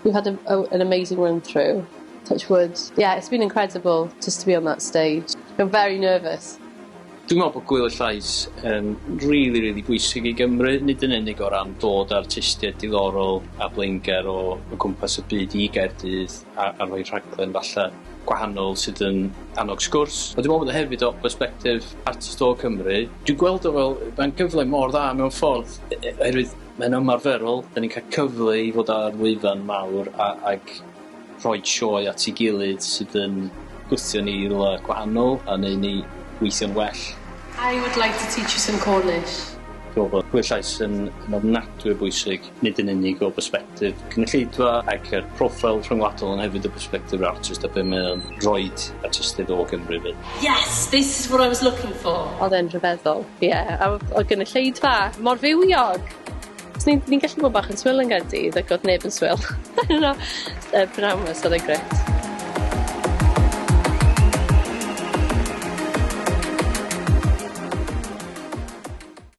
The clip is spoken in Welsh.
We've had an amazing run through. Touch wood. Yeah, it's been incredible just to be on that stage. I'm very nervous. Dwi'n meddwl bod Gŵyl y Llais yn rili, rili bwysig i Gymru, nid yn unig o ran dod â artistiaid diddorol a blaengar o gwmpas y byd i Gaerdydd a rhoi rhaglen falle gwahanol sydd yn annog sgwrs. Ond dwi'n meddwl bod o hefyd o perspectif artist o Cymru. Dwi'n gweld o fel, mae'n gyfle mor dda mewn ffordd, oherwydd mae'n ymarferol. Da ni'n cael cyfle i fod ar lwyfan mawr ag rhoi sioe at ei gilydd sydd yn gwthio ni i rywle gwahanol a neud ni weithio'n well. I would like to teach you some Cornish. Dwi'n meddwl bod Gŵyl Llais yn ofnadwy o bwysig, nid yn unig o bersbectif cynulleidfa ac yr proffil rhyngwladol, ond hefyd o bersbectif yr artist a be mae o'n roid artistiaid o Gymru 'fyd. Yes, this is what I was looking for. Oedd e'n rhyfeddol, ie. Yeah. A oedd gynulleidfa mor fywiog. So ni'n gallu bod bach yn swil yn Gaerdydd ac oedd neb yn swil. I don't know. Prynhawn 'ma, so oedd e'n grêt.